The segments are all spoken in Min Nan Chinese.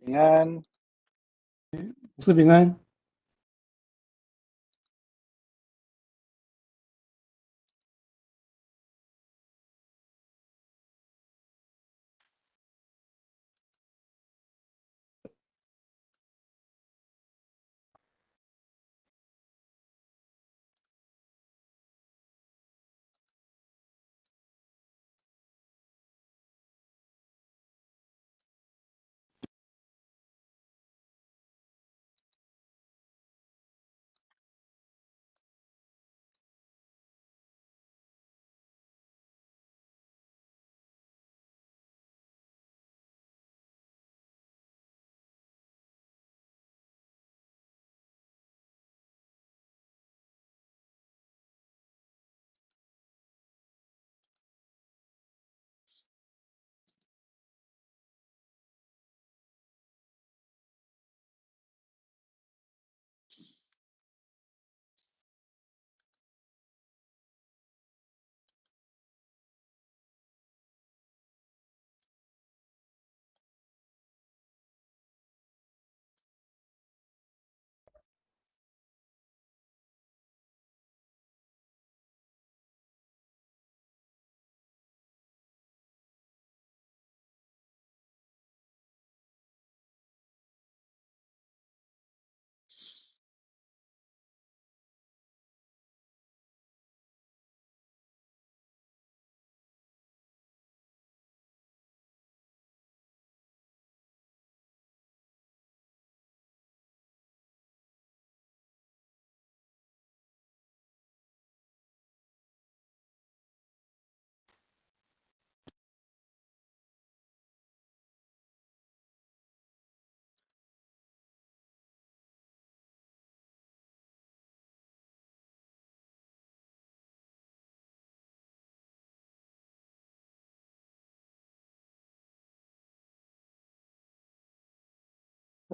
平安。是平安。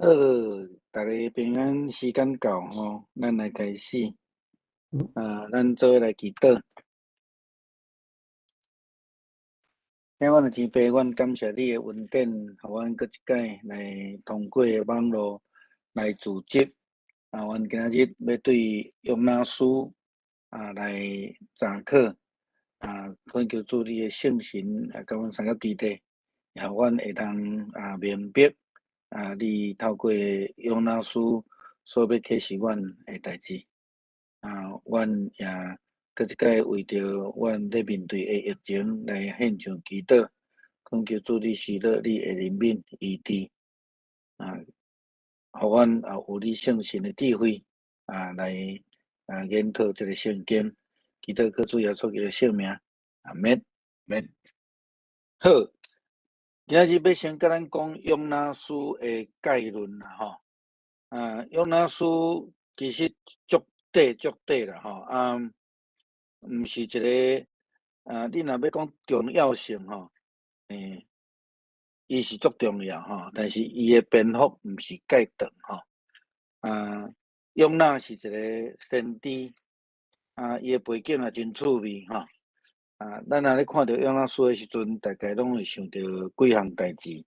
好，大家平安，时间到吼，咱来开始。啊，咱做伙来祈祷。亲爱的天父，阮感谢你的恩典，予阮阁一摆来通过网路来组织。啊，阮今仔日欲对约拿书啊来查考。啊，恳求主你的圣神啊，佮阮相佮伫咧，予阮会当啊明白啊，你透过约拿书所欲启示阮的代志。啊，阮也阁一摆为著阮咧面对的疫情来献上祈祷，恳求主你施乐你的怜悯医治，啊，予阮也有你圣神的智慧啊，来啊研讨这个圣经。祈祷靠主耶稣基督圣名，阿们。免。好，今仔日欲先共咱讲约拿书的概论啦，吼。啊，约拿书其实足短足短啦，吼，啊，毋是一个，啊，你若欲讲重要性吼，伊是足重要吼，但是伊的篇幅毋是介长吼。啊，约拿是一个先知，啊，伊的背景也真趣味吼。啊，咱若咧看著约拿书的时阵，大概拢会想著几项代志，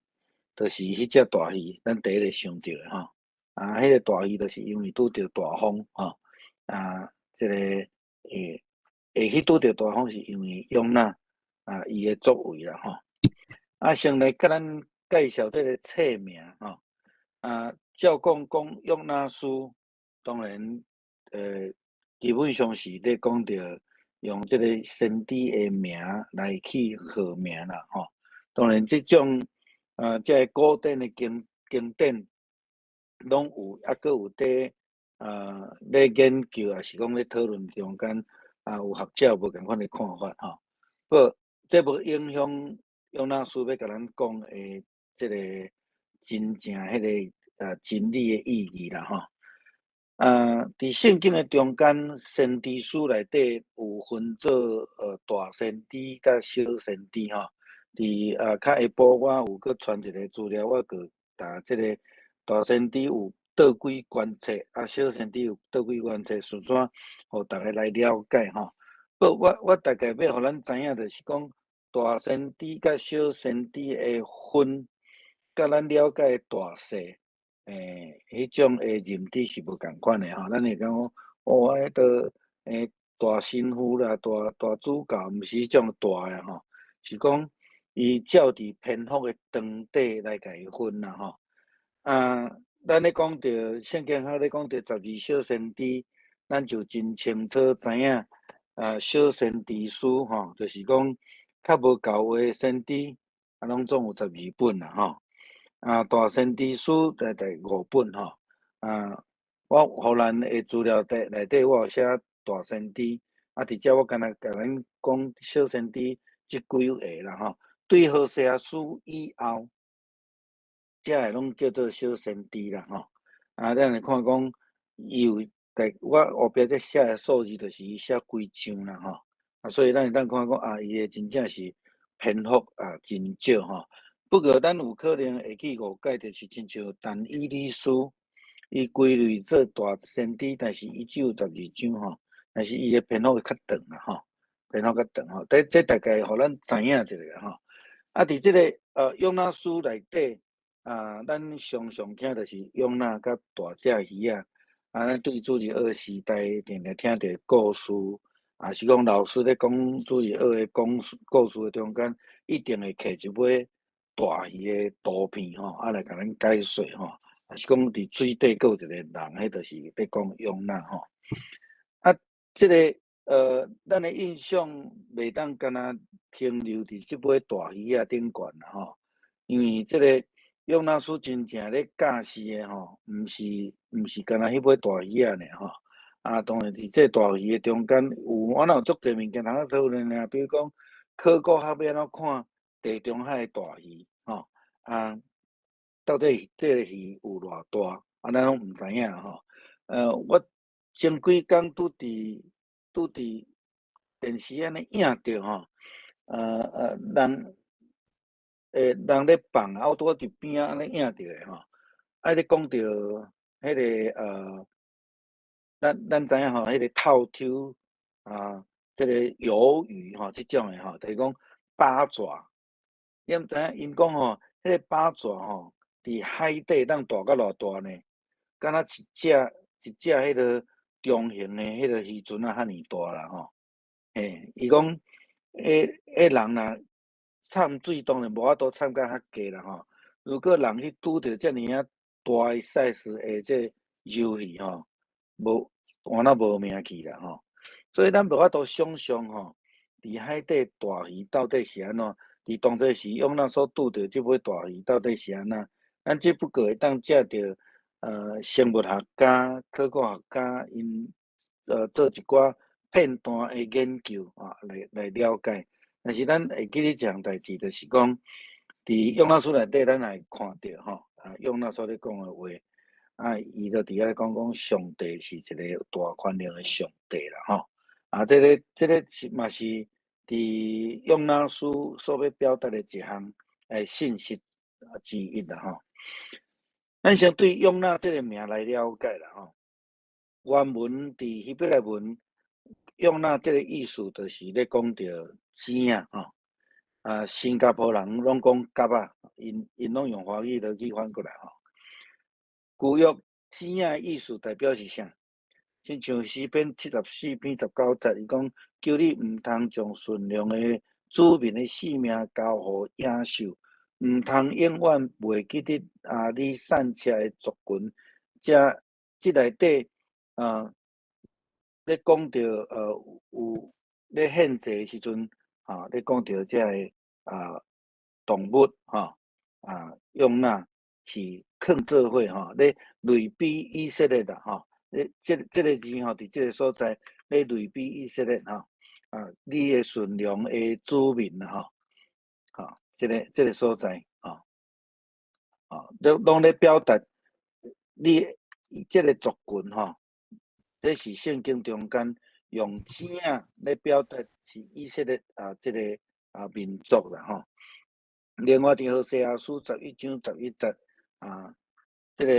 就是彼只大鱼，咱第一个想著的吼。啊，彼个大鱼就是因为拄著大风吼，啊，这个会去拄著大风是因为约拿啊伊的作为啦吼。啊，先来共咱介绍这个册名吼。啊，照讲讲约拿书，当然，基本上是咧讲著用这个先知的名来去号名啦吼。当然，这种啊，这个古典的经典，拢有，犹阁有伫啊咧研究，抑是讲咧讨论中间啊，有学者无仝款的看法吼。不过，这无影响约拿书欲共咱讲的这个真正彼个啊真理的意义啦吼。啊，伫圣经的中间，先知书内底有分做大先知佮小先知吼。伫啊较下晡我有阁传一个资料，我阁共这个大先知有佗几关册，啊小先知有佗几关册，顺续予逐家来了解吼。不，我大概欲予咱知影，就是讲大先知佮小先知的分，佮咱了解大細，彼種的認知是無仝款的吼。咱會感覺講，哦，彼個大神父啦，大大主教，毋是彼種大的吼，是講伊照佇篇幅的長短來共伊分啦吼。啊，咱咧講著聖經學咧講著十二小先知，咱就真清楚知影，啊，小先知書吼，就是講較無厚的先知，啊，攏總有十二本啦吼。啊，大先知書大概五本吼。啊，我予咱的資料底內底我有寫大先知，啊，佇遮我干焦共咱講小先知這幾個啦吼。對何西阿書以後，這个攏叫做小先知啦吼。啊，咱來看講，伊有第我後壁這寫的數字，就是伊寫幾章啦吼。啊，所以咱會當看講啊，伊的真正是篇幅啊真少吼。不過咱有可能會去誤解，就是親像但以理書，伊歸類做大先知，但是伊只有十二章吼，但是伊的篇幅會較長啦吼，篇幅較長吼。這這大概予咱知影一下吼。啊，佇這个約拿書內底啊，咱常常聽就是約拿佮大隻魚仔，啊，咱對主日學時代定定聽著故事，啊是講老師咧講主日學的講故事的中間，一定會摕一尾大魚的圖片吼，啊來共咱解說吼，啊是講佇水底閣有一個人，彼就是咧講約拿吼。啊，這个咱的印象袂當干焦停留佇這尾大魚仔頂懸啦吼，因為這个約拿書真正咧教示的吼，毋是干焦彼尾大魚仔爾吼。啊，當然佇這大魚的中間有，我哪有足濟物件通好討論啊，比如講考古學欲按怎看地中海的大魚吼，啊，到底這个魚有偌大，啊，咱攏毋知影吼。我前幾工拄佇電視按呢映著吼，人咧放，啊，我拄好佇邊仔按呢映著的吼，啊，咧講著彼个咱知影吼，彼个透抽啊，這个魷魚吼，這種的吼，就是講八爪。你毋知影𪜶講吼，彼个八爪吼，佇海底當大甲偌大呢？敢若一隻一隻彼个中型的彼個漁船仔遐爾大啦吼。嘿，伊講，彼人若摻水當然無法度摻甲較低啦吼。如果人去拄著遮爾啊大的 size 的這魷魚吼，無換哪無命去啦吼。所以咱無法度想象吼，佇海底大魚到底是按怎？佇當作是約拿所拄著這尾大魚到底是按怎？咱只不過會當藉著生物學家、考古學家𪜶做一寡片段的研究啊，來了解。但是咱會記得一項代誌，就是講，佇約拿書內底，咱會看著吼，啊，約拿所咧講的話，啊，伊就佇遐講講上帝是一個大權能的上帝啦，吼。啊，這个是嘛是佇約拿書所欲表達的一項信息之一啦，吼。咱先對約拿這个名來了解啦，吼。原文佇希伯來文，約拿這个意思就是咧講著星仔吼。啊，新加坡人攏講蛤仔，𪜶攏用華語落去翻過來吼。舊約星仔的意思代表是啥？親像詩篇74篇19節，伊講：求你毋通將馴良的子民的性命交予野獸，毋通永遠袂記得啊！你散赤的族群，這內底啊，咧講著有咧獻祭的時陣，啊，咧講著這个啊動物吼，啊，約拿是囥做伙吼，咧類比以色列啦吼。咧，這个字吼，佇這个所在咧類比以色列吼，啊，你的馴良的子民啦吼，吼，這个所在吼，吼，攏咧表達你這个族群吼，這是聖經中間用星仔咧表達是以色列啊，這个啊民族啦吼。另外，佇何西阿書11章11節啊，這个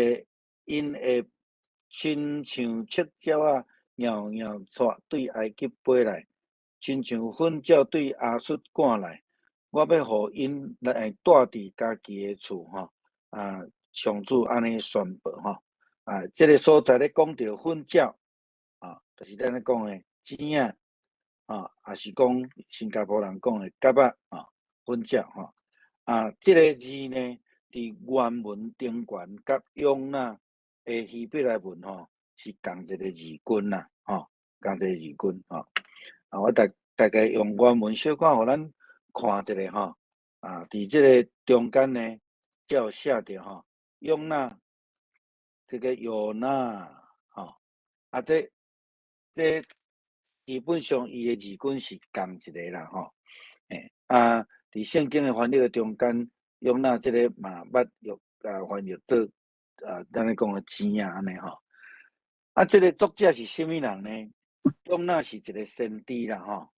𪜶會親像赤鳥仔搖搖掣對埃及飛來，親像糞鳥對亞述趕來。我欲予𪜶來住佇家己的厝吼。啊，上主按呢宣布吼，啊，這个所在咧講著粉鳥，啊，就是咱咧講的鼠仔，啊，抑是講新加坡人講的蛤仔，啊，粉鳥吼，啊，這个字呢，佇原文頂懸佮約拿的希伯來文吼，是仝一个字根啦，吼，仝一个字根吼。啊，我大大概用原文小可予咱看一下吼，啊，佇這个中間呢，才有寫著吼，約拿，這个約拿，吼，啊，這這基本上伊的字根是仝一个啦，吼，欸，啊，佇聖經的翻譯的中間，約拿這个嘛捌用啊翻譯做啊，咱咧講的鼠仔按呢吼。啊，這个作者是啥物人呢？約拿是一个先知啦，吼。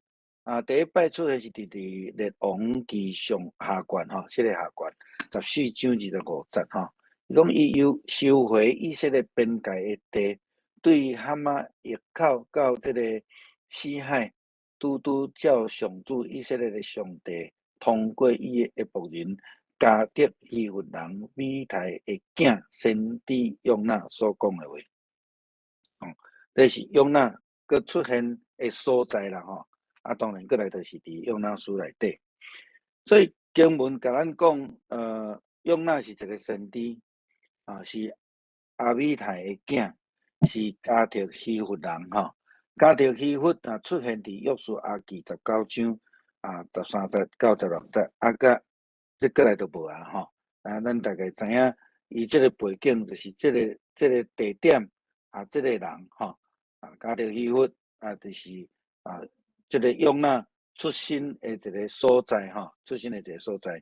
啊，第一擺出現是佇佇列王記上下卷吼，這个下卷14章25節吼。伊講伊又收回以色列邊界的地，對哈馬入口到這个死海，拄拄照上主以色列的上帝通過伊的僕人迦特希弗人米太的囝先知約拿所講的話。哦，這是約拿閣出現的所在啦，吼。啊，當然，閣來就是佇約拿書內底。所以經文共咱講，約拿是一个先知，啊，是亞米太的囝，是迦特希弗人吼。迦特希弗啊，出現佇約書亞記19章啊13節到16節，啊，佮這閣來就無啊吼。啊，咱大概知影，伊這个背景就是這个這个地點啊，這个人吼，啊，迦特希弗啊，就是啊，這个約拿出生的一个所在吼，出生的一个所在。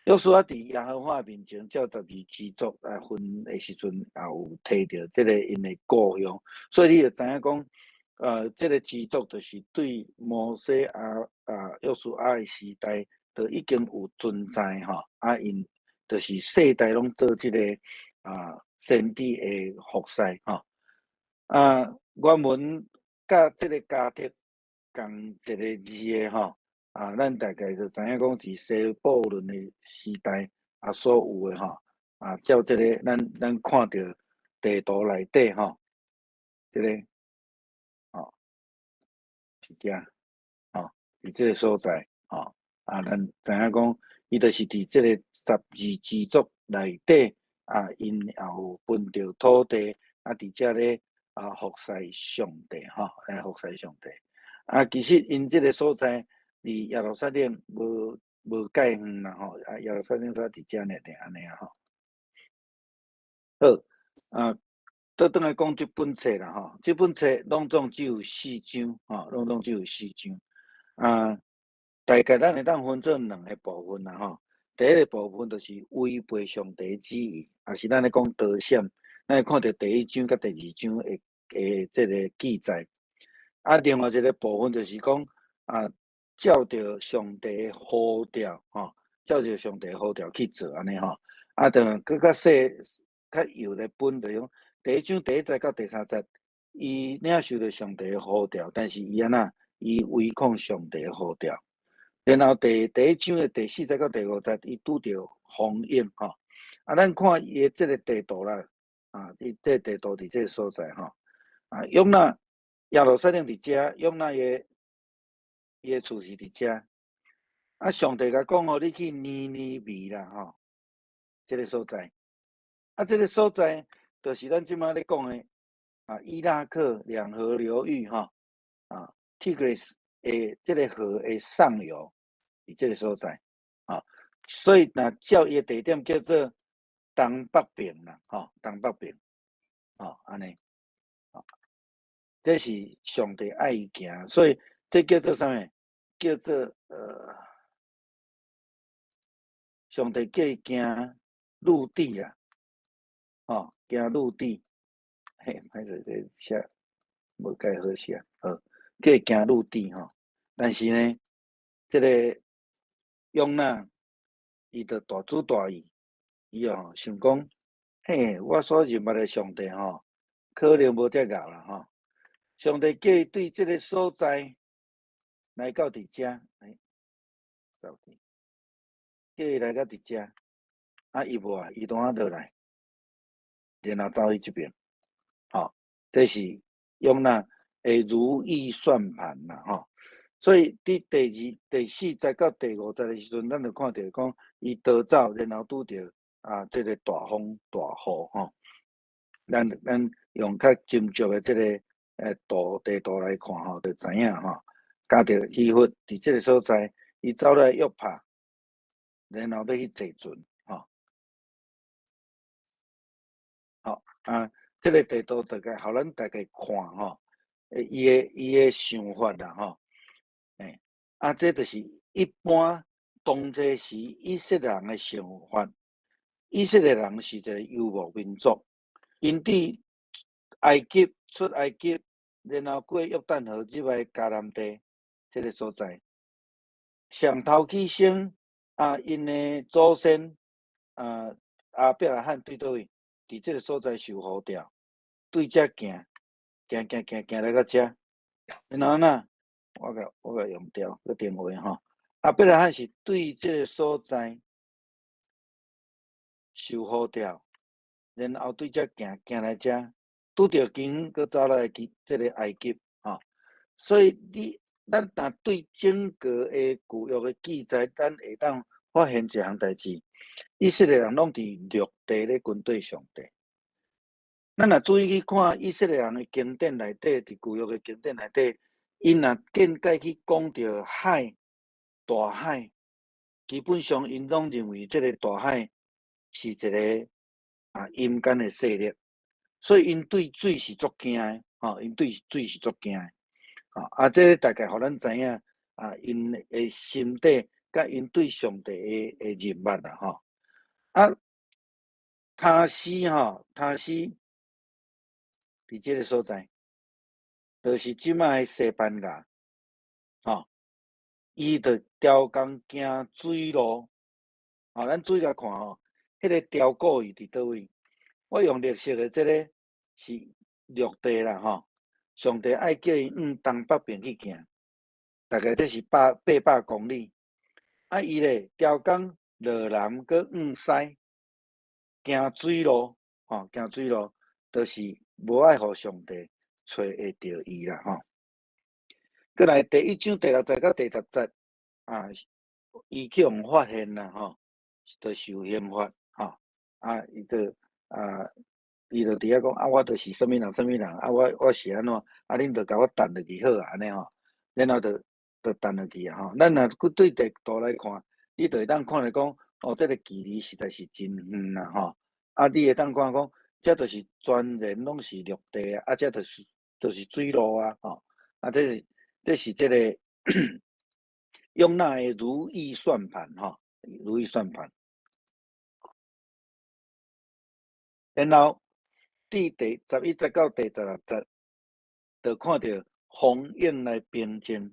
約書亞佇耶和華面前照12支族來分的時陣，也有提著這个𪜶的故鄉，所以你就知影講，這个支族就是對摩西啊啊約書亞的時代，就已經有存在吼，啊，𪜶就是世代攏做這个啊先知的服侍吼。啊，原文佮這个迦特仝一个字的吼，啊，咱大概就知影講，佇西布倫的時代啊，所有的吼，啊，照這个咱咱看著地圖內底吼，這個吼是遮，吼，佇這个所在，吼，啊，咱知影講，伊就是佇這個12支族內底，啊，𪜶也有分著土地，啊，佇遮咧啊服侍上帝，吼，來服侍上帝。啊，其實𪜶這个所在離耶路撒冷無無蓋遠啦，吼，啊，耶路撒冷煞佇遮爾爾按呢啊吼。好，啊，倒轉來講這本冊啦，吼，這本冊攏總只有四章，吼，攏總只有四章。啊，大概咱會當分做兩个部分啦，吼。第一个部分就是違背上帝旨意，也是咱咧講多閃，咱會看著第一章佮第二章的的這个記載。啊，另外一个部分就是講啊，照著上帝的呼召，吼，照著上帝的呼召去做按呢吼。啊，當然閣較細、較幼來分，就是講第一章第一節到第三節，伊領受著上帝的呼召，但是伊按怎？伊違抗上帝的呼召。然後第第一章的第四節到第五節，伊拄著蜂蛹吼。啊，咱看伊的這个地圖啦，啊，伊這個地圖佇這个所在吼。啊，約拿耶路撒冷佇遮，約拿的伊的厝是佇遮。啊，上帝共講吼，你去尼尼微啦吼，這个所在。啊，這个所在就是咱這擺咧講的啊，伊拉克兩河流域吼，啊，Tigris 的這个河的上游，佇這个所在，啊，所以若照伊的地點叫做東北邊啦，吼，東北邊，吼，按呢，這是上帝愛伊行，所以這叫做啥物？叫做上帝叫伊行陸地啦，吼，行陸地，嘿，歹勢這寫無蓋好寫，好，叫伊行陸地吼。但是呢，這個約拿伊就大主大意，伊哦想講，嘿，我所認捌的上帝吼，可能無遮𠢕啦吼。上帝叫伊對這个所在來到佇遮，欸，走去，叫伊來到佇遮。啊，伊無啊，伊當仔落來，然後走去這邊，吼，這是約拿的如意算盤啦，吼。所以佇第二、第四節到第五節的時陣，咱就看著講，伊逃走，然後拄著啊，這個大風大雨，吼。咱用較斟酌的這個圖地圖來看吼，就知影吼。共著漁夫佇這個所在，伊走來約帕，然後欲去坐船，吼。好啊，這個地圖大概予咱大概看吼，伊的想法啦，吼。啊，這就是一般當這時以色列人的想法。以色列人是一個遊牧民族，𪜶佇埃及出埃及，然後過約旦河入來迦南地這個所在。上頭起先啊，𪜶的祖先啊，亞伯拉罕對佗位？佇這個所在受呼召，對遮行，行行行行來到遮，然後呢，我共用掉閣電話吼。亞伯拉罕是對這個所在受呼召，然後對遮行行來遮，拄著經閣走來去這個埃及吼。所以你咱若對整個的舊約的記載，咱會當發現一項代誌：以色列人攏佇陸地咧跟綴上帝。咱若注意去看以色列人的經典內底，佇舊約的經典內底，𪜶若見解去講著海，大海，基本上𪜶攏認為這個大海是一個啊陰間的勢力，所以𪜶對水是足驚的，吼，𪜶對水是足驚的，吼，啊，這個大概予咱知影啊，𪜶的心底佮𪜶對上帝的認捌啦，吼。啊，他施吼，他施佇這個所在，就是這擺的西班牙，吼，伊就刁工行水路，吼，咱注意共看吼，彼個雕古伊佇佗位？我用綠色的這個是陸地啦，吼，上帝愛叫伊向東北邊去行，大概這是800公里。啊，伊咧刁工落南閣向西行水路，吼，行水路，就是無愛予上帝揣會著伊啦，吼。閣來第一章第六節到第十節，啊，伊去予發現啦，吼，就受刑罰，吼，啊，伊就佇遐講，啊，我就是啥物人，啥物人，啊，我是按怎，啊，恁就共我擲落去好啊，按呢吼，然後就擲落去啊，吼。咱若閣對地圖來看，你就會當看著講，哦，這個距離實在是真遠啦，吼。啊，你會當看講，這就是全然攏是陸地啊，啊，這就是水路啊，吼。啊，這是這個約拿的如意算盤，吼，如意算盤。然後，佇第11節到第16節，就看著風湧來平靜。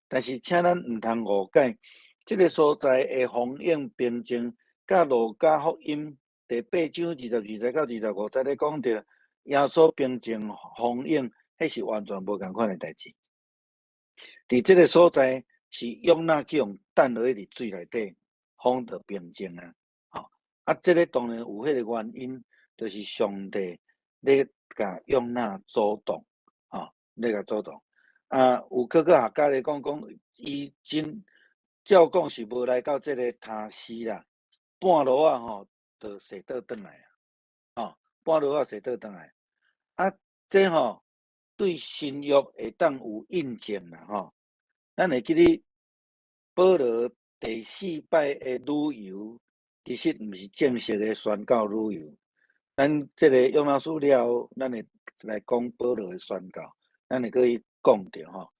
但是，請咱毋通誤解，這個所在的風湧平靜，佮路加福音第八章22節到25節咧講著耶穌平靜風湧，彼是完全無仝款的代誌。佇這個所在是約拿去予擲落去佇水內底，風就平靜啊。吼，啊，這個當然有彼個原因，就是上帝咧共約拿阻擋，吼，咧共阻擋。啊，有科學家咧講講，伊真照講是無來到這個他施啦，半路仔吼，就踅倒轉來啊，吼，半路仔踅倒轉來。啊，這吼對新約會當有印證啦，吼。咱會記得保羅第四擺的旅遊，其實毋是正式的宣教旅遊。咱這個約拿書了後，咱會來講保羅的宣教，咱會閣去講著吼。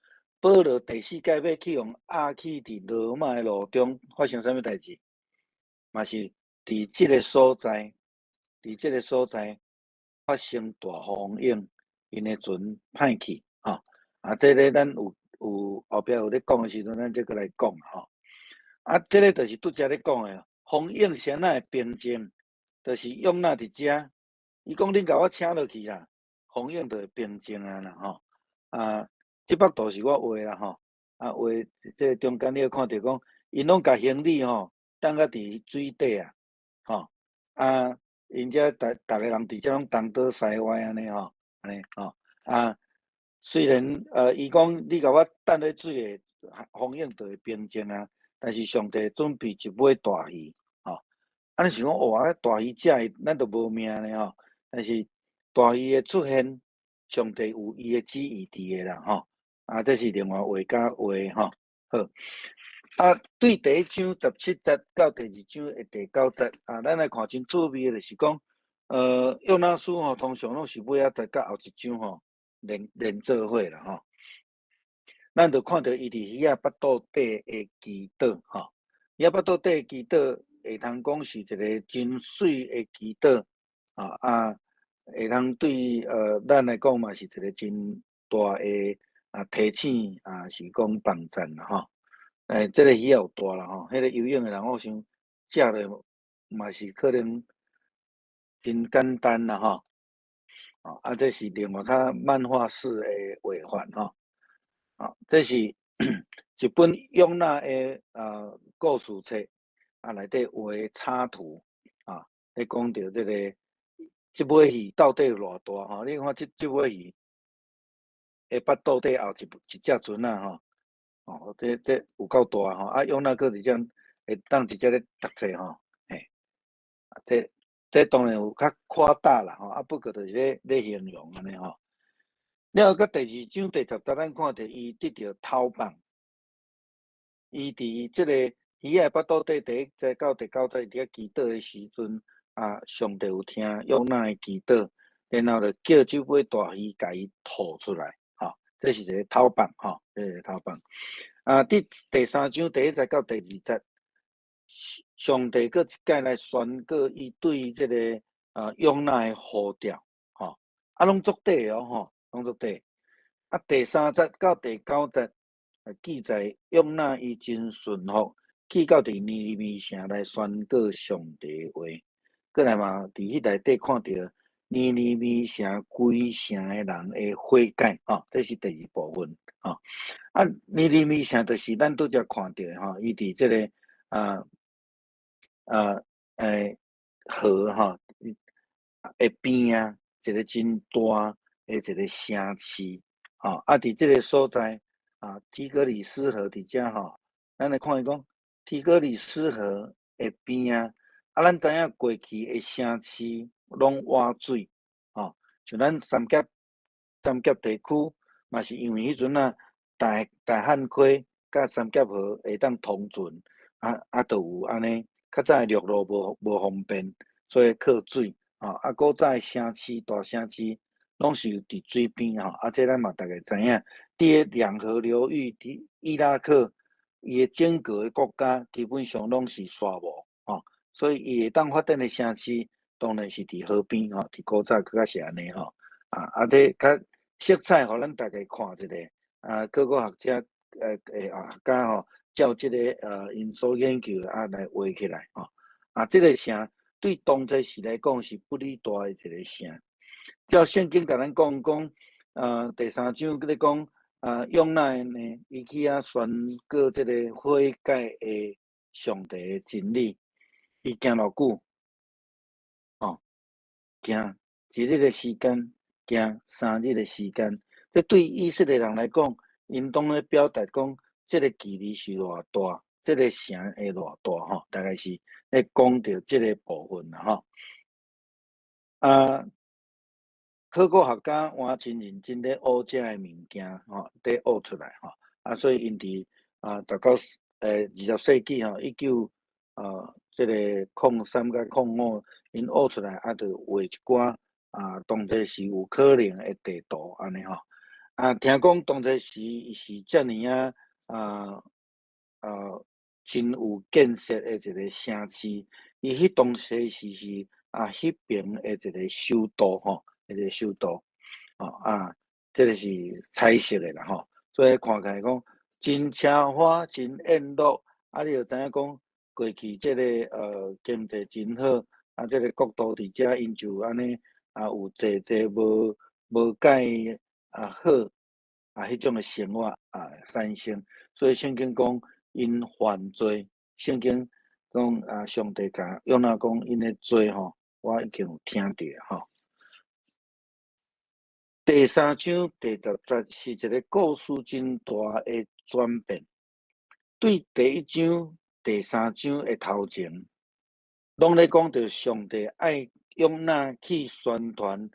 保羅第四擺欲去予押去佇羅馬的路中發生啥物代誌？嘛是佇這個所在，佇這個所在發生大風湧，𪜶的船歹去吼。啊，這個咱有後壁有咧講的時陣，咱再閣來講吼。啊，這個就是拄才咧講的，風湧啥若會平靜，就是約拿佇遮，伊講恁共我請落去啦，風湧就會平靜啊啦吼。啊，這幅圖是我畫啦吼。啊，畫這個中間你會看著講，𪜶攏共行李吼，擲甲佇水底啊，吼。啊，𪜶遮逐逐个人佇遮攏東倒西歪按呢吼，按呢吼，啊，雖然伊講你共我擲咧水的風湧就會平靜啊，但是上帝準備一尾大魚，吼，啊，你想講哇，大魚食伊，咱就無命咧吼，但是大魚的出現，上帝有伊的旨意佇的啦吼，啊，這是另外畫家畫吼，好。啊，對第一章17節到第二章的第九節，啊，咱來看真趣味的，就是講，約拿書吼，通常攏是尾仔節佮後一章吼連連做伙啦吼。咱就看著伊佇魚仔腹肚底的祈禱吼，魚仔腹肚底的祈禱會通講是一个真媠的祈禱，啊，會通對咱來講嘛是一个真大的提醒，啊是講幫贊啦吼。欸，這个魚仔有大啦吼，彼个游泳的人我想食落嘛是可能真簡單啦吼。啊，這是另外較漫畫式的畫法吼。啊，這是一本約拿的故事冊，啊內底畫插圖，啊，咧講著這个這尾魚到底有偌大吼？你看這這尾魚的腹肚底後一一隻船仔吼。哦，這這有夠大吼！啊，約拿閣佇遮會當直接咧讀冊吼，嘿，這這當然有較誇大啦吼，啊，不過就是咧咧形容按呢吼。了後，閣第二章第十節，咱看著伊得著頭放，伊佇這個魚仔腹肚底第一節到第九節佇遐祈禱的時陣，啊，上帝有聽約拿的祈禱，然後就叫這尾大魚共伊吐出來。這是一个頭放吼，這個頭放。啊，佇第三章第一節到第二節，上帝閣一擺來宣告伊對這个約拿的呼召，吼，啊，攏足短哦，吼，攏足短。啊，第三節到第九節記載約拿伊真順服，去到佇尼尼微城來宣告上帝的話。閣來嘛，佇彼內底看著尼尼微城規城的人的悔改，吼，這是第二部分，吼。啊，尼尼微城就是咱拄才看著的，吼，伊佇這个河吼的邊啊，一个真大的一个城市，吼。啊，佇這个所在啊，提格里斯河佇遮吼，咱來看伊講提格里斯河的邊啊，啊，咱知影過去的城市攏挖水，吼，像咱三峽地區，嘛是因為彼陣啊，大大漢溪佮三峽河會當通船，啊啊，就有按呢，較早的陸路無無方便，所以靠水，吼，啊，古早的城市大城市攏是佇水邊吼，啊，這咱嘛逐个知影，佇个兩河流域，佇伊拉克，伊的整個的國家基本上攏是沙漠，吼，所以伊會當發展的城市，當然是佇河邊吼，佇古早閣較是按呢吼，啊啊，這較色彩，予咱逐家看一下，啊，各個學者學家吼，照這个𪜶所研究的啊來畫起來吼，啊，這个城對當時來講是不哩大的一个城。照聖經共咱講講，第三章閣咧講，啊，約拿呢，伊去遐宣告這个悔改的上帝的真理，伊行偌久？吼，行一日的時間，行3日的時間。這對以色列人來講，𪜶當咧表達講，這个距離是偌大，這个城會偌大吼，大概是咧講著這个部分啦吼。啊，考古學家換真認真咧挖這个物件吼，咧挖出來吼。啊，所以𪜶佇1920世紀吼，一九這个03佮05，𪜶挖出來啊，就畫一寡啊，當作是有可能的地圖按呢吼。啊，聽講當初時是遮爾仔真有建設的一个城市，伊彼當時是是彼爿的一个首都吼，一个首都，吼啊，這个是彩色的啦吼，所以看起來講真奢華，真宴樂，啊，你就知影講過去這个經濟真好，啊，這个國度佇遮𪜶就按呢啊有濟濟無無蓋好啊彼種的生活啊產生，所以聖經講𪜶犯罪，聖經講啊，上帝共約拿講，𪜶的罪吼，我已經有聽著吼。第三章第十節是一个故事真大的轉變，對第一章、第三章的頭前，攏咧講著上帝愛約拿去宣傳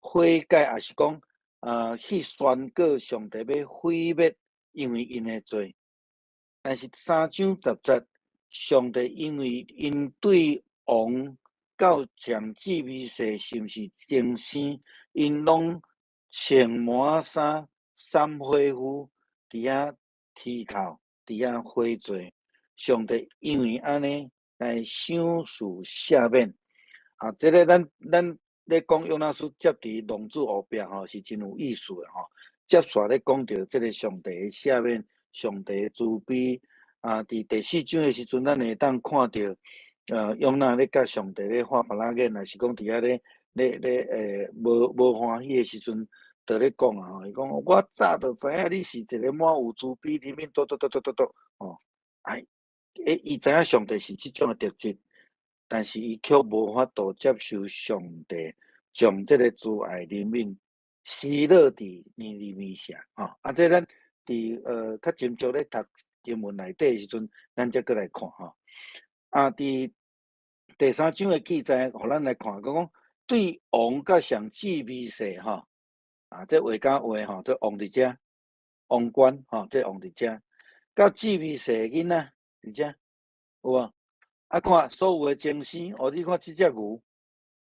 悔改，抑是講啊去宣告上帝欲毀滅，因為𪜶的罪。但是三章十節，上帝因為𪜶對王到上祭司，是毋是先生，𪜶攏穿麻衫、捎火烌，佇遐啼哭，佇遐悔罪。上帝因為按呢來賞賜赦免。啊，這个咱咧講約拿書接佇浪子後壁吼，是真有意思的吼。接續咧講著這个上帝的赦免，上帝的慈悲。啊，佇第四章的時陣，咱會當看著，約拿咧佮上帝咧翻白眼，抑是講佇遐咧無歡喜的時陣，就咧講啊吼，伊講我早就知影你是一个滿有慈悲憐憫，嘟嘟嘟嘟嘟嘟，吼，哎，伊知影上帝是這種的特質，但是伊卻無法度接受上帝將這个慈愛憐憫施落佇尼尼微城，吼，啊，這咱佇較斟酌咧讀經文內底的時陣，咱才閣來看吼。啊，佇第三章的記載，予咱來看，講講對王佮上祭司吼，啊，這畫佮畫吼，這王佇遮，王冠吼，這王佇遮，佮祭司的囡仔佇遮，有無？啊，看所有的精神，哦，你看這隻牛，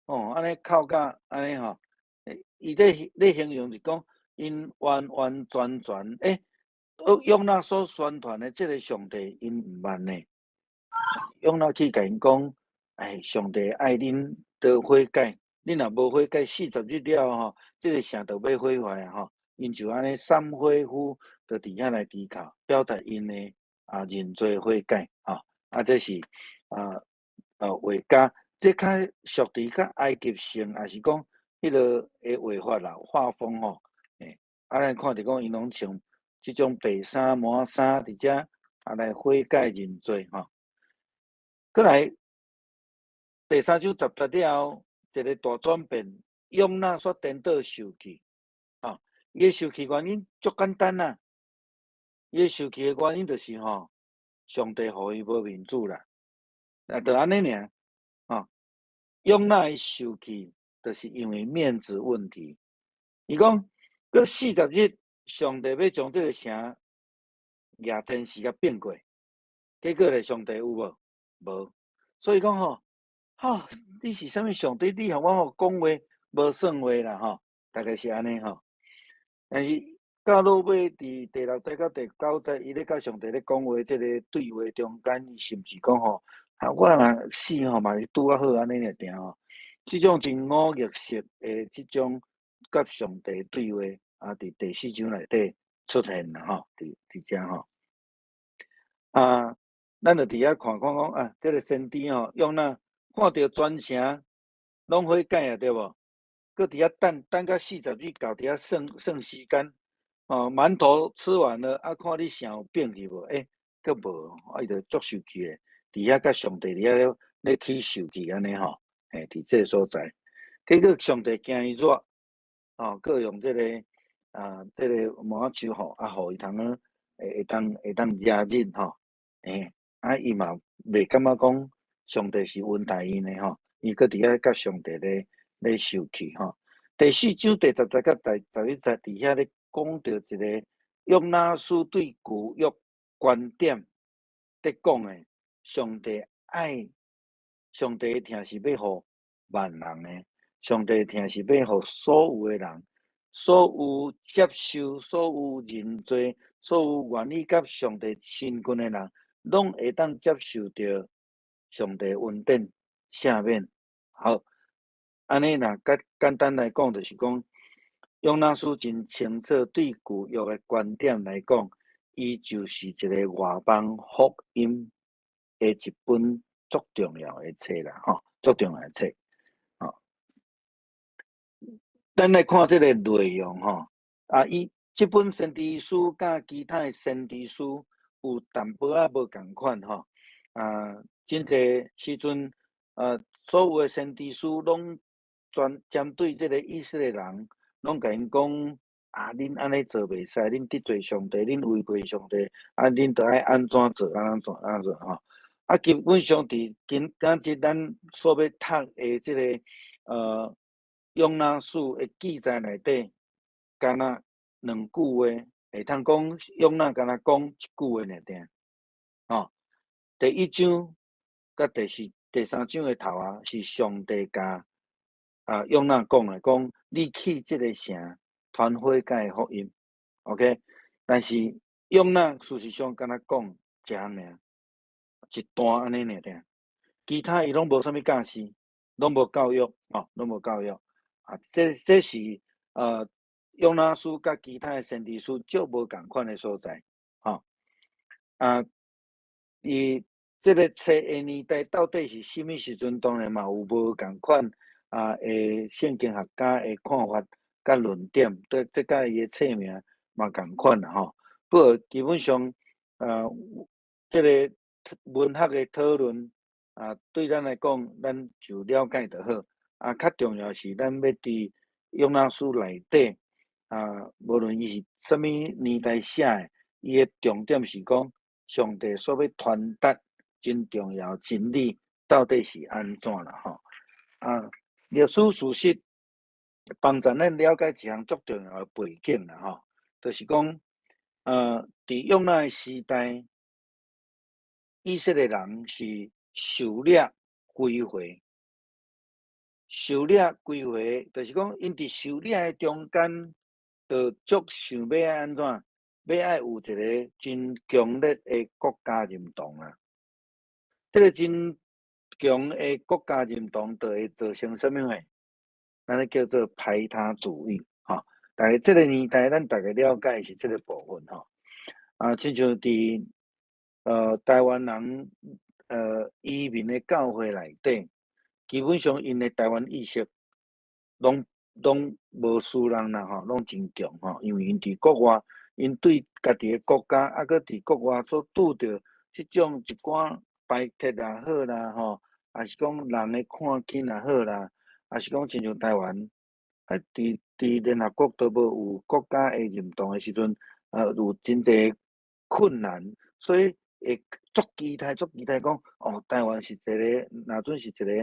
哦，按呢哭甲按呢吼，伊咧形容是講，𪜶完完全全，約拿所宣傳的這个上帝，𪜶毋捌呢。約拿去共𪜶講，哎，上帝愛恁都悔改，恁若無悔改，40日了吼，這个城就欲毀壞啊吼。𪜶就按呢捎火烌，就佇遐來啼哭，表達𪜶的啊認罪悔改吼。啊，這是啊畫家，這較屬佇較埃及性，抑是講彼个的畫法啦，畫風吼，啊，咱看著講𪜶攏穿這種白衫麻衫佇遮啊來悔改認罪吼。閣來第三章十節了後，一个大轉變，約拿煞顛倒受氣，吼，伊的受氣原因足簡單啦，伊的受氣的原因就是吼，上帝予伊無面子啦，啊，就按呢爾，吼，約拿的受氣，就是因為面子問題。伊講，閣四十日，上帝欲將這个城舉天時共變過，結果咧，上帝有無？無。所以講吼，哈，你是啥物上帝？你予我吼講話無算話啦吼，大概是按呢吼。但是到落尾佇第六節到第九節，伊咧佮上帝咧講話，這个對話中間，伊甚至講吼，啊，我若死吼嘛是拄仔好按呢爾定吼。這種真侮辱式的這種佮上帝對話，啊，佇第四章內底出現啦吼，佇遮吼。啊，咱就佇遐看看講啊，這个先知吼，約拿看著全城攏悔改啊，對無？閣佇遐等等到四十日到佇遐算算時間，哦，饅頭吃完了，啊，看你城有變去無？欸，閣無，啊，伊就足受氣的，佇遐佮上帝佇遐咧起受氣按呢吼，嘿，佇這个所在，結果上帝驚伊熱，哦，閣用這个啊，這个麻樹吼，啊，予伊通好會當遮日吼，欸，啊，伊嘛袂感覺講上帝是恩待𪜶的吼，伊閣佇遐佮上帝咧受氣吼。第四章第十節佮第11節佇遐咧講著一个約拿書對舊約觀點咧講的，上帝愛，上帝的疼是欲予萬人的，上帝的疼是欲予所有的人，所有接受、所有認罪、所有願意佮上帝親近的人，攏會當接受著上帝恩典赦免。好，按呢若較簡單來講，就是講約拿書真清楚，對舊約的觀點來講，伊就是一个外邦福音的一本足重要的冊啦，吼，足重要的冊。吼，咱來看這个內容吼，啊，伊這本先知書佮其他的先知書有淡薄仔無仝款吼。啊，真濟時陣，所有的先知書攏專針對這个以色列人，攏共𪜶講啊，恁按呢做袂使，恁得罪上帝，恁違背上帝，啊，恁著愛按怎做，按怎做，按怎做吼。啊，基本上佇今今日咱所欲讀的這个約拿書的記載內底，敢若兩句話，會通講約拿敢若講一句話爾爾，吼。第一章佮第四、第三章的頭啊，是上帝共約拿講的，講你去這个城傳悔改的福音，OK。但是約拿事實上敢若講一項爾，一段按呢爾爾，其他伊攏無啥物教示，攏無教育，吼，攏無教育。啊，這是約拿書佮其他的先知書足無仝款的所在，吼。啊，伊這个冊的年代到底是啥物時陣？當然嘛有無仝款的聖經學家的看法佮論點，對，這佮伊的冊名嘛仝款啦吼。不過基本上，這个文學的討論啊，對咱來講，咱就了解就好。啊，較重要是咱欲佇約拿書內底啊，無論伊是啥物年代寫的，伊的重點是講上帝所欲傳達真重要真理到底是按怎啦吼。啊，歷史事實幫助咱了解一項足重要的背景啦吼，就是講，佇約拿的時代，以色列人是受掠歸回，受掠歸回，就是講𪜶佇受掠的中間，就足想欲按怎，欲愛有一个真強烈的國家認同啊。這个真強的國家認同，就會造成啥物貨？咱咧叫做排他主義，吼。但是這个年代，咱逐家了解是這个部分，吼。啊，親像佇台灣人移民的教會內底，基本上𪜶的台灣意識攏無輸人啦，吼，攏真強吼。因為𪜶佇國外，𪜶對家己的國家，啊，閣佇國外所拄著這種一寡排斥也好啦，吼，抑是講人的看輕也好啦，抑是講親像台灣，啊，佇聯合國都無有國家的認同的時陣，有真濟困難，所以會足期待、足期待講，哦，台灣是一个，若準是一个，予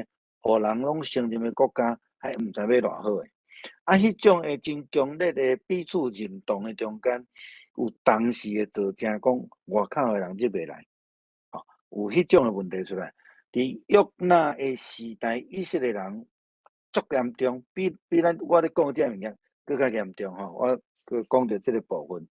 人攏承認的國家，還毋知欲偌好的。啊，彼種的真強烈的彼此認同的中間，有當時會造成講外口的人入袂來，吼，有彼種的問題出來。佇約拿的時代，以色列人足嚴重，比咱我咧講這个物件閣較嚴重吼。我閣講著這个部分，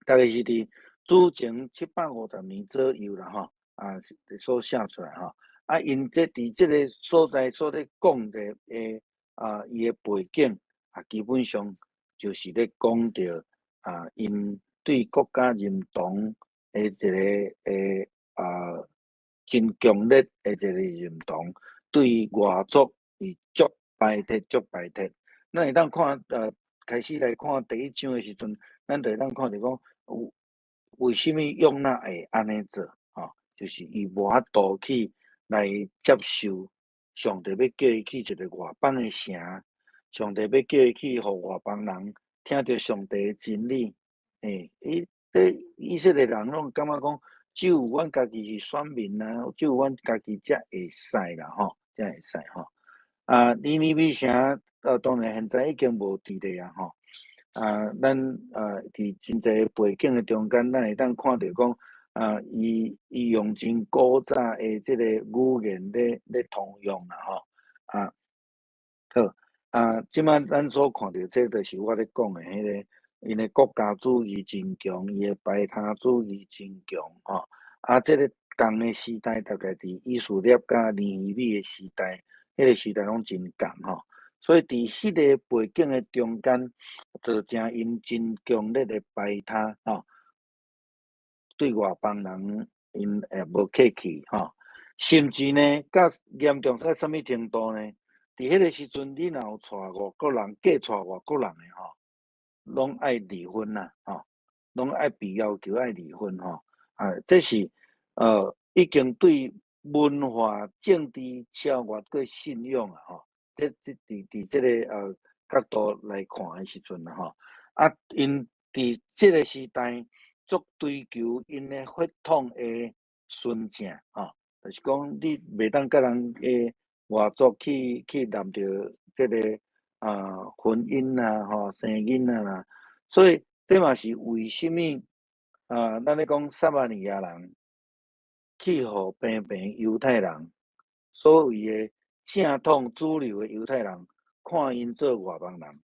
大概是佇主前750年左右啦吼，啊，所寫出來吼。啊，𪜶這佇這个所在所咧講的啊，伊的背景啊，基本上就是咧講著啊，𪜶對國家認同的一个的啊，真強烈的一個認同，對外族是足排斥、足排斥。咱會當看開始來看第一章的時陣，咱就會當看著講，有為啥物約拿會按呢做？吼，就是伊無法度去來接受上帝欲叫伊去一个外邦的城，上帝欲叫伊去予外邦人聽著上帝的真理。欸，伊這以色列人攏感覺講，只有阮家己是選民啊，只有阮家己才會使啦，吼，才會使吼。啊，尼尼微城，當然現在已經無佇咧啊，吼。啊，咱佇真濟背景的中間，咱會當看著講，啊，伊用真古早的這个語言咧通用啦，吼。啊，好，啊，這擺咱所看著這就是我咧講的彼个，𪜶的國家主義真強，伊的排他主義真強，吼。啊，這个仝的時代大概佇以斯帖佮尼希米的時代，彼个時代攏真仝吼。所以佇彼个背景的中間，造成𪜶真強烈的排他，吼，對外邦人𪜶會無客氣，吼，甚至呢，較嚴重到啥物程度呢？佇彼个時陣，你若有娶外國人，嫁娶外國人的吼，攏愛離婚啦，吼，攏愛被要求愛離婚吼，啊，這是已經對文化政治超越過信仰啊！吼，這佇這个角度來看的時陣啊，吼，啊，𪜶佇這个時代足追求𪜶的血統的純正，吼，就是講你袂當佮人的外族去攬著這个婚姻啊，吼，生囡仔啦，所以這嘛是為啥物啊？咱咧講撒瑪利亞人去予平平猶太人，所謂的正統主流的猶太人看𪜶做外邦人，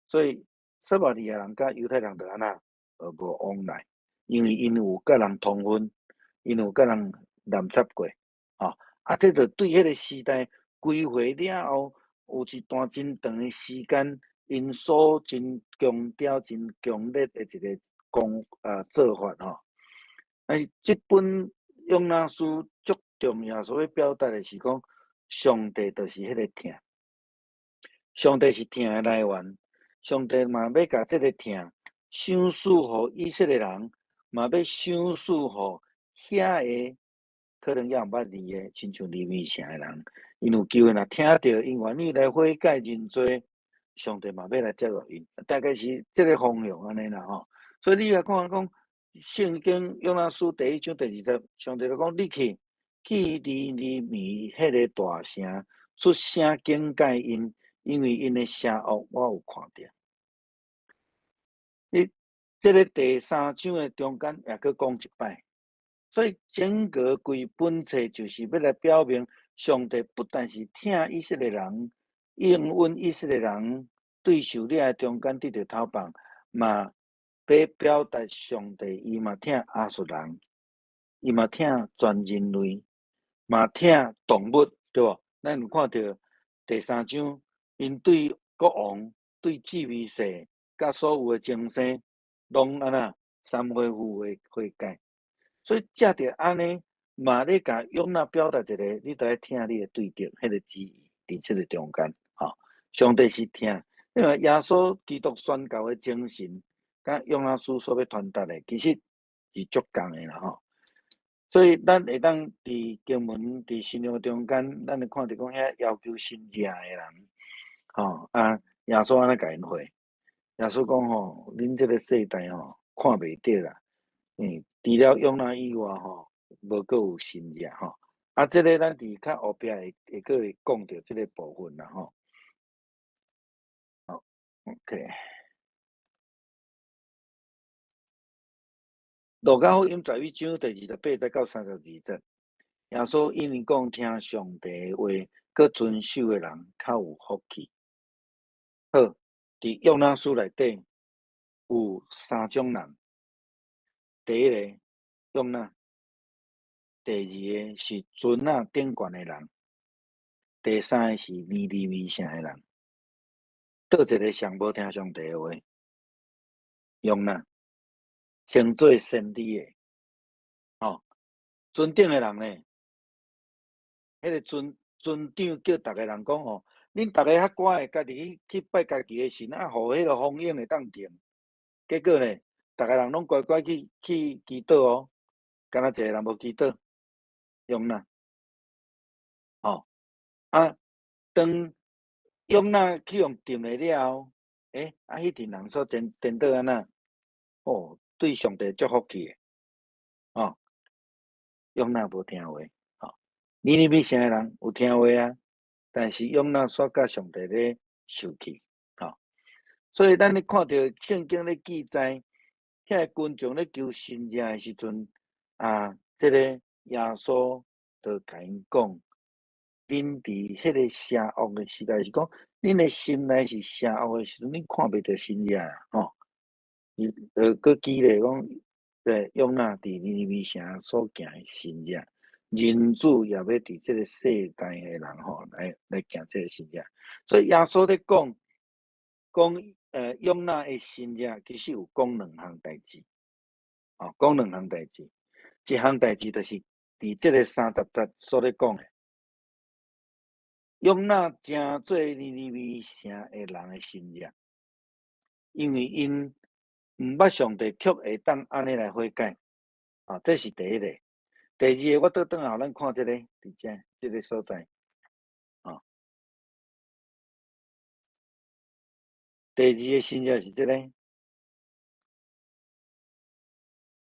所以撒瑪利亞人佮猶太人就按怎無往來，因為𪜶有佮人通婚，𪜶有佮人濫插過，吼，啊，這就對彼个時代歸回了後，有一段真長的時間，𪜶所真強調、真強烈的一个講做法吼。但是這本約拿書足重要，所欲表達的是講，上帝就是彼个疼，上帝是疼的來源，上帝嘛欲共這个疼賞賜予以色列人，嘛欲賞賜予遐个可能猶毋捌字的，親像尼尼微城的人，𪜶有機會若聽著，𪜶願意來悔改認罪，上帝嘛欲來接納𪜶，大概是這个方向按呢啦吼。所以你來看講，聖經約拿書第一章第二節，上帝就講：你去去尼尼微彼个大城，出聲警戒𪜶，因為𪜶的邪惡我有看著。你這个第三章的中間也閣講一擺，所以整個規本冊就是欲來表明，上帝不但是疼以色列人，應允以色列人對受掠的中間得著頭放，嘛欲表達上帝伊嘛疼亞述人，伊嘛疼全人類，嘛疼動物，對無？咱有看著第三章，𪜶對國王、對治米士、佮所有的眾生，攏按怎三回復的悔改。所以藉著按呢，嘛咧共約拿表達一个，你著愛疼你的對敵，彼个旨意佇這个中間，吼，上帝是疼，因為耶穌基督宣教的精神，佮約拿書所欲傳達的，其實是足仝的啦，吼。所以咱會當佇經文佇新約中間，咱會看著講遐要求神蹟的人，吼啊，耶穌按怎共𪜶回？耶穌講吼，恁這个世代吼看袂著啦，除了約拿以外吼，無閣有神蹟吼。啊，這个咱佇較後壁會閣會講著這个部分啦吼。好，OK。路加福音十一章第28節到32節，耶穌因為講聽上帝的話，閣遵守的人較有福氣。好，佇約拿書內底有三種人，第一個約拿，第二个是船仔頂懸的人，第三個是尼尼微城的人。佗一个上無聽上帝的話？約拿。稱做先知的，吼，船頂的人呢？彼个船長叫逐个人講吼，恁逐个較乖的，家己去拜家己的神，啊，予彼个風湧會當停。結果呢，逐个人攏乖乖去祈禱哦，干焦一个人無祈禱，約拿，吼，啊，當約拿去予沉落了後，欸，啊，彼陣人煞顛顛倒按怎？哦，對上帝足福氣的，吼，約拿無聽話，吼，尼尼微城的人有聽話啊，但是約拿煞佮上帝咧受氣，吼，所以咱咧看著聖經咧記載，遐个群眾咧求神蹟的時陣，啊，這个耶穌就共𪜶講，恁佇彼个邪惡的時代，是講恁的心內是邪惡的時陣，恁看袂著神蹟啊，吼。伊閣舉例講，對約拿佇尼尼微城所行的神蹟，人子也欲佇這个世代的人吼來行這个神蹟。所以耶穌咧講講約拿的神蹟，其實有講兩項代誌，吼，講兩項代誌。一項代誌就是佇這个30節所咧講的，約拿成做尼尼微城的人的神蹟，因為𪜶毋捌上帝，卻會當按呢來悔改，啊，這是第一个。第二个，我倒轉來予咱看這个，佇遮這个所在，吼。第二个神跡是這个，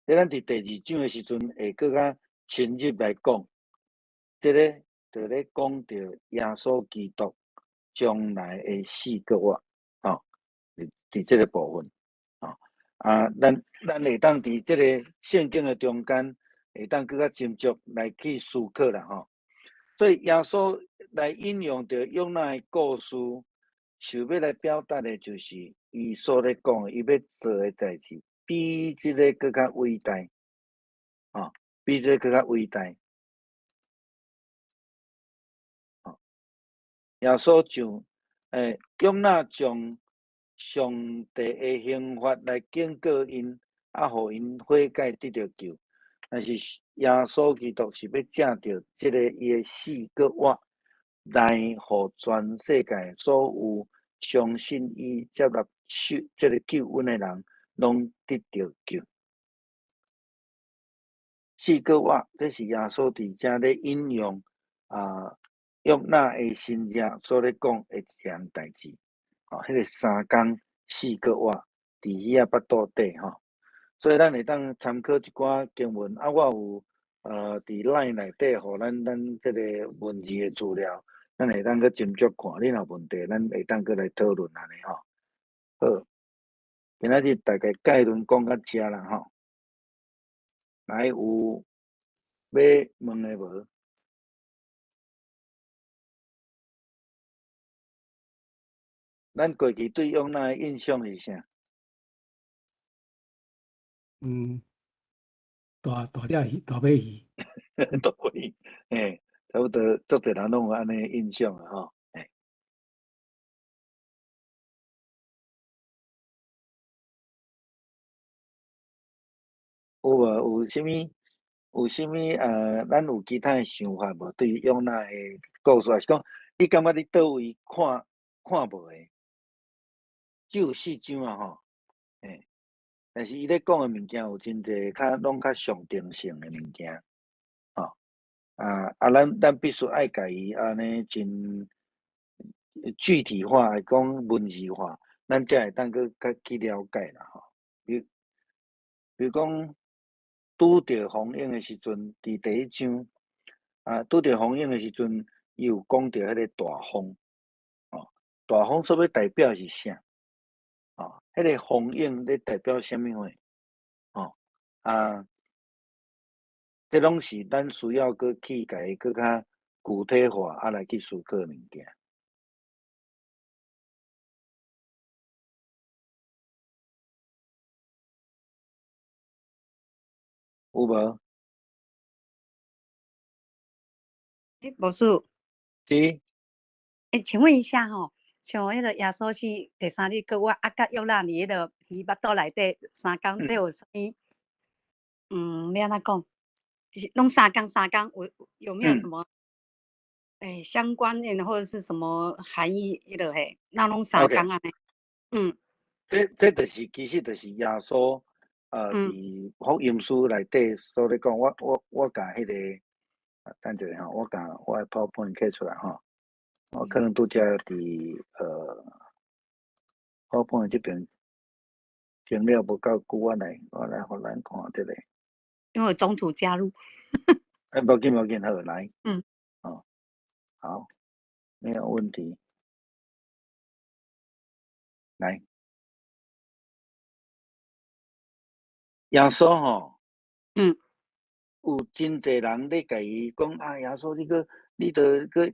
這咱佇第二章的時陣會閣較深入來講，這个就咧講著耶穌基督將來的死閣活，吼，佇這个部分，吼，啊，咱會當佇這个聖經的中間，會當閣較斟酌來去思考啦，吼。所以耶穌來引用著約拿的故事，想欲來表達的就是伊所咧講的，伊欲做的代誌，比這个閣較偉大，吼，比這个閣較偉大。吼，耶穌將，約拿將上帝的刑罰來警告𪜶，啊，予𪜶悔改得著救。但是耶穌基督是欲藉著這个伊的死閣活，來予全世界所有相信伊接納受這个救恩的人，攏得著救。死閣活，這是耶穌佇遮咧引用啊約拿的神跡所咧講的一項代誌。吼，彼个三工死閣活，佇魚仔腹肚底吼。所以咱會當參考一寡經文，啊，我有佇 LINE 內底，予咱這个文字的資料，咱會當閣斟酌看。你若有問題，咱會當閣來討論按呢吼。好，今仔日大概概論講到遮啦吼。來，有欲問的無？咱過去對約拿的印象是啥？大大隻魚，大尾魚。大尾魚，嘿，差不多，足濟人攏有按呢印象啊吼，嘿。有無？有啥物？有啥物？咱有其他的想法無？對於約拿的故事，還是講你感覺你佗位看看無的？只有四章啊吼，嘿。但是伊咧講的物件有真濟較攏較象徵性的物件，吼，啊，咱必須愛共伊按呢真具體化，來講文字化，咱才會當閣較去了解啦吼。比如講，拄著風湧的時陣，佇第一章，啊，拄著風湧的時陣，伊有講著彼個大風，吼，大風所欲代表是啥？哦，彼個風湧咧代表啥物貨？吼，啊，這攏是咱需要閣去共伊閣較具體化，啊來去思考的物件。有無？欸，牧師。是。欸，請問一下吼，像彼個耶穌死第三日閣活，啊，佮約拿佇彼個魚腹肚內底三工，這有啥物？欲按怎講？是攏三工三工，有沒有什麼？欸，相關聯或者是什麼含義？彼個嘿，那攏三工按呢？這就是其實就是耶穌，佇福音書內底所咧講，我共彼個，等一下吼，我共我的 PowerPoint 開出來吼。我可能拄才佇PowerPoint 這邊停了無夠久，我來予咱看這个。因為中途加入。欸，無緊無緊，好來。哦，好，沒有問題。來。耶穌吼，有真濟人咧共伊講啊，耶穌你閣，你著閣，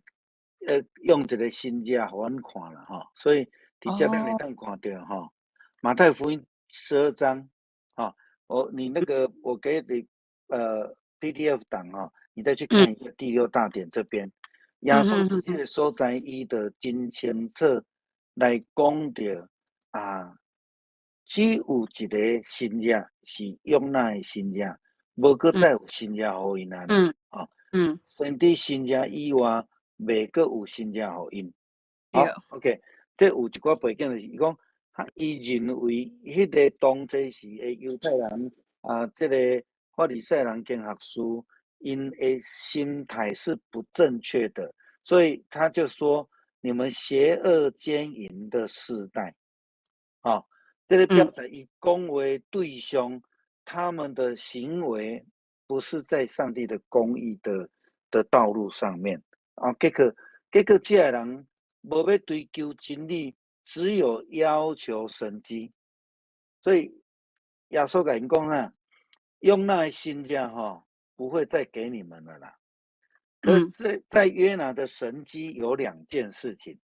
用一個神跡予阮看啦吼，所以佇遮咱會當看著吼，馬太福音12章，吼，你那個我給你PDF 檔吼，你再去看一下第六大點這邊，耶穌佇這個所在，伊就真清楚來講著啊，只有一個神跡是約拿的神跡，無閣再有神跡予𪜶啊。吼，先知神跡以外，袂閣有神跡予𪜶。好，OK，這有一寡背景就是伊講，伊認為彼個當這時的猶太人啊，這个法利賽人經學士， 𪜶的心態是不正確的，所以他就說你們邪惡姦淫的世代，啊，這個表達伊講話對象，他們的行為不是在上帝的公義的道路上面啊，結果這个人無欲追求真理，只有要求神蹟，所以耶穌共𪜶講啊，約拿的神蹟吼，不會再給你們了啦。在約拿的神蹟有兩件事情，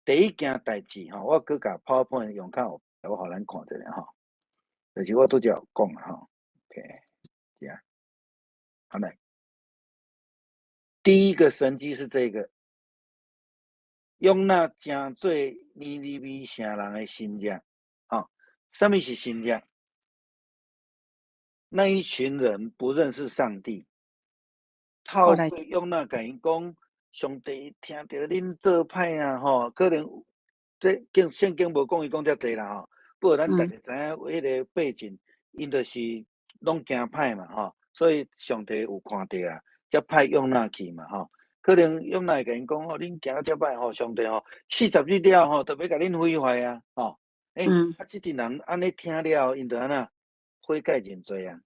第一件代誌吼，我閣共 PowerPoint 用較有，我予咱看一下吼，就是我拄才有講吼，OK，這樣，好來，第一個神蹟是這個，約拿成做尼尼微城人的神蹟，吼，啥物是神蹟？那一群人不認識上帝，透過約拿共𪜶講，上帝聽著恁做歹啊，吼，可能這經聖經無講伊講遮濟啦吼，不過咱逐家知影彼个背景，𪜶就是攏行歹嘛吼，所以上帝有看著啊，才派約拿去嘛吼。可能約拿會共𪜶講吼，恁行遮歹吼，上帝吼40日了後，就欲共恁毀壞啊，吼。欸，啊，這陣人按呢聽了後，𪜶就按怎悔改認罪啊。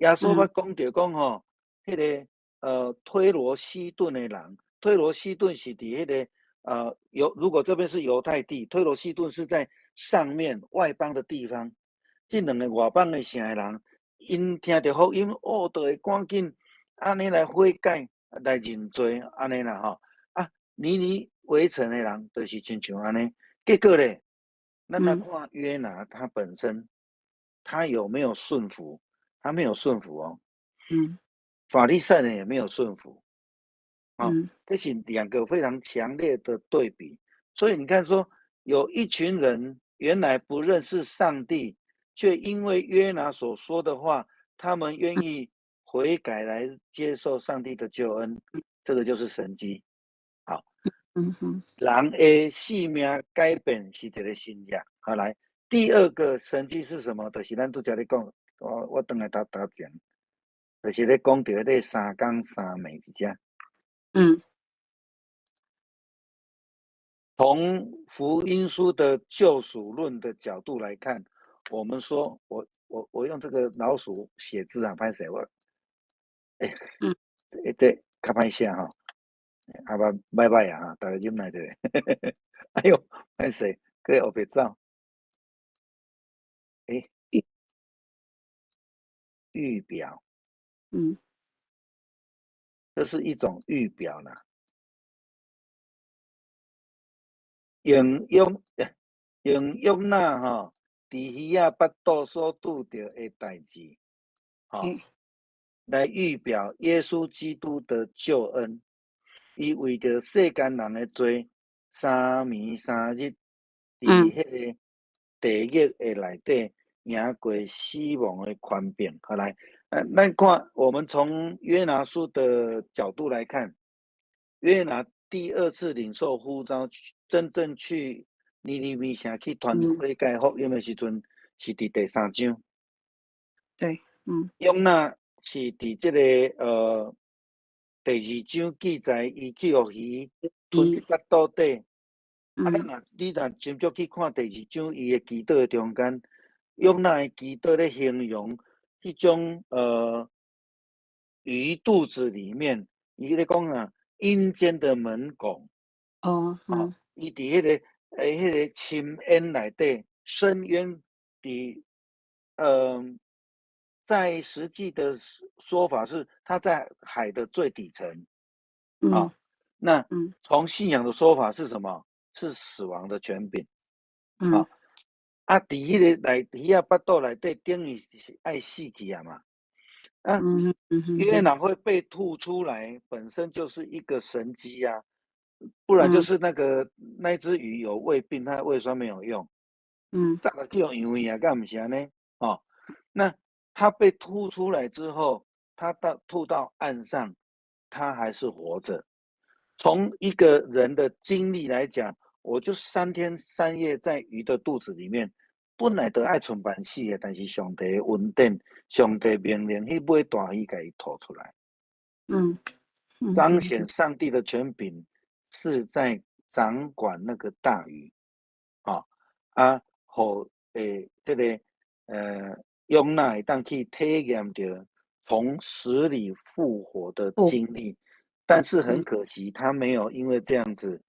耶穌捌講著講吼，彼个推羅西頓的人，推羅西頓是佇彼个猶，如果這邊是猶太地，推羅西頓是在上面外邦的地方。這兩个外邦的城的人，𪜶聽著福音，哦，就會趕緊按呢來悔改來認罪，按呢啦吼。啊，尼尼微城的人就是親像按呢，結果咧，咱來看約拿他本身，他有沒有順服？他沒有順服哦。法利賽人也沒有順服。啊，這是兩個非常強烈的對比。所以你看說，有一群人原來不認識上帝，卻因為約拿所說的話，他們願意悔改來接受上帝的救恩，這個就是神蹟。好，人的性命改變是一個神蹟。好，來，第二個神蹟是什麼？就是咱拄才咧講，我轉來頭頭前，就是咧講著彼個三工三暝佇遮。從福音書的救贖論的角度來看，我們說，我用這個老鼠寫字啊，歹勢我，欸，這較歹寫吼，啊，拜拜啊，大家忍耐一下，哎喲，歹勢，閣烏白走，欸，預表，這是一種預表啦。用約拿吼，佇魚仔腹肚所拄著的代誌，吼，來預表耶穌基督的救恩。伊為著世間人的罪，3暝3日，佇彼个地獄的內底贏過死亡的權柄。好來，咱看，我們從約拿書的角度來看，約拿第二次領受呼召，真正去尼尼微城去傳悔改福音的時陣，是佇第三章。約拿是佇這個第二章記載，伊去予魚吞佇腹肚底。啊，咱若你若斟酌去看第二章，伊的祈禱的中間，約拿的祈禱咧形容彼種魚肚子裡面，伊咧講啊，陰間的門拱。伊佇彼個深淵內底，深淵佇在實際的說法是，他在海的最底層。啊，那從信仰的說法是什麼？是死亡的權柄。啊，啊，佇彼个內魚仔腹肚內底，等於是愛死去啊嘛。啊，約拿會被吐出來，本身就是一個神蹟啊，不然就是那隻魚有胃病，它胃酸沒有用。咋個叫養魚啊？敢毋是按呢？哦，那他被吐出來之後，他到吐到岸上，他還是活着。從一個人的經歷來講，我就3天3夜在魚的肚子裡面，本來就愛賰辦死的，但是上帝的恩典，上帝命令彼尾大魚共伊吐出來。彰顯上帝的權柄是在掌管那個大魚，吼啊，予這個約拿會當去體驗著從死裡復活的經歷，但是很可惜，他沒有因為這樣子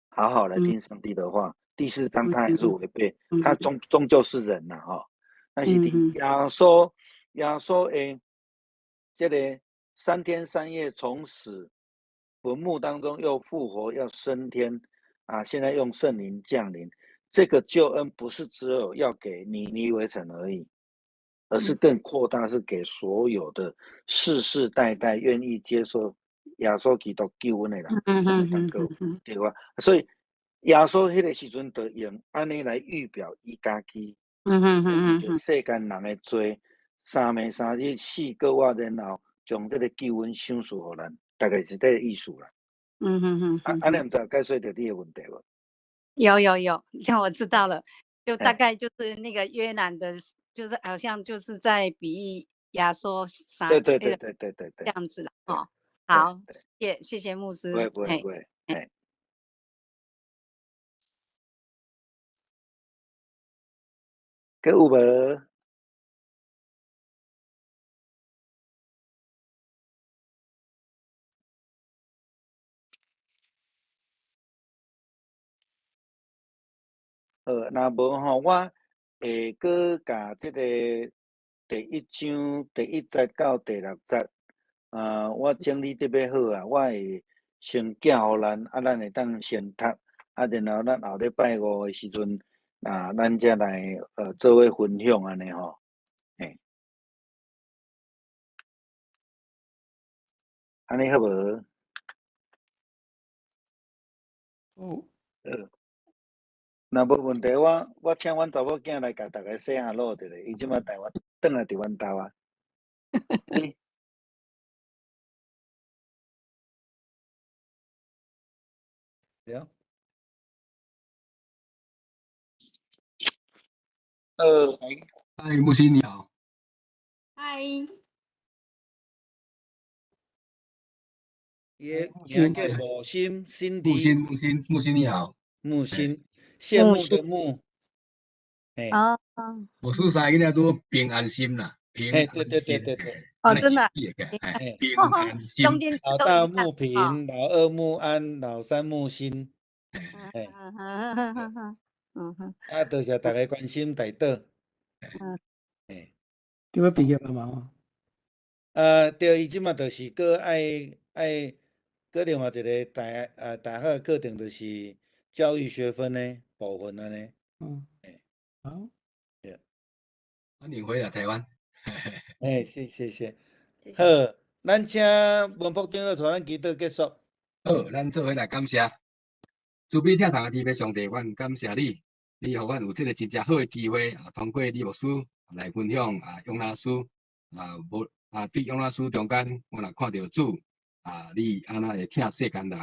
好好來聽上帝的話。第四章他還是違背，他終究是人吶，吼。但是佇耶穌的這個3天3夜從死墳墓當中又復活，要升天啊！現在用聖靈降臨，這個救恩不是只有要給尼尼微城而已，而是更擴大，是給所有的世世代代願意接受耶穌基督救恩的人，對吧？所以耶穌彼個時陣就用按呢來預表伊家己，世間人的罪，三暝三日四個月，然後將這個救恩賞賜予咱，大概是這個意思啦。啊，按呢毋知解釋著你的問題無？有有有，這樣我知道了，就大概就是那個約拿的，就是好像就是在比喻耶穌啥，對對對對對對對，這樣子啦，哦，好，謝謝謝牧師，不會不會不會，哎。閣有無？好，若無吼，我會閣共這個第一章第一節到第六節，啊，我整理得欲好啊，我會先寄予咱，啊，咱會當先讀，啊，然後咱後禮拜五的時陣，啊，咱才來做伙分享按呢吼，嘿，按呢好無？好。好。若無問題，我請阮查某囝來共逐家 say hello 一下，伊這馬台灣轉來佇阮兜啊。對。嗨，牧師你好。嗨。伊的名叫木心，心木心，木心，木心你好。木心，羨慕的慕。哦。我是三个囡仔都平安心啦，平安心。对对对对对。哦，真的。平安心。老大木平，老二木安，老三木心。哎。啊，多謝大家關心代禱。哎。對欲畢業了嘛？對，伊這馬就是閣愛閣另外一個大學課程，就是教育學分的部分按呢。好。對。歡迎回來台灣。哎，謝謝謝。好，咱請文福長老帶咱祈禱結束。好，咱做伙來感謝。慈悲疼痛的天父上帝，阮感謝你，你予阮有這個真正好的機會啊，通過李牧師來分享啊，約拿書啊，無啊，對約拿書中間，阮也看著主啊，你按怎會疼世間人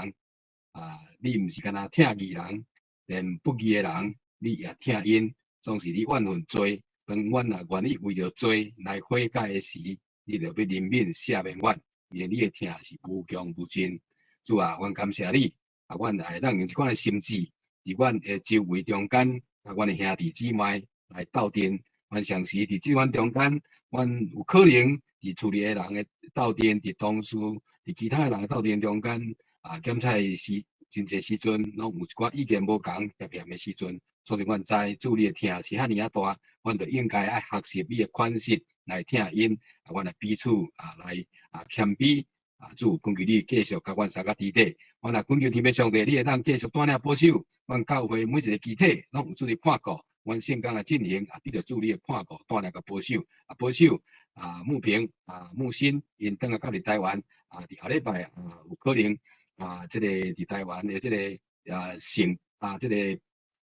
啊？你毋是干焦疼義人，連不義的人，你也疼𪜶，總是你怨恨罪。當阮若願意為著罪來悔改的時，你就欲憐憫赦免阮，因為你的疼是無窮無盡。主啊，阮感謝你。啊，阮也會當用這款的心志，佇阮的周圍中間，佮阮的兄弟姊妹來鬥陣。阮常時佇這款中間，阮有可能佇厝裡的人的鬥陣，佇同事、佇其他的人的鬥陣中間，啊，檢查時真濟時陣，攏有一寡意見無仝、嫌嫌的時陣。所以阮知主你的疼是遐爾仔大，阮就應該愛學習你的款式來疼𪜶，啊，阮來彼此啊來啊謙卑。啊，主，懇求你繼續共阮三個弟弟，阮也懇求天父上帝，你會當繼續帶領保守，阮教會每一個肢體攏有主你看顧，阮聖工的進行也得著主你的看顧，帶領佮保守，啊保守啊牧平啊牧心，𪜶轉來到佇台灣啊，佇後禮拜啊有可能啊，這個佇台灣的這個啊聖啊這個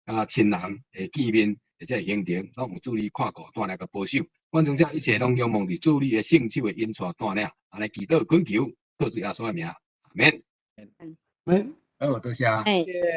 啊親人會見面，或者行程，攏有主你看顧，帶領佮保守。阮將這一切攏仰望佇主你的聖手的恩帶帶領，按呢祈禱懇求，靠主耶穌的名，阿門。阿門。好，多謝。謝謝。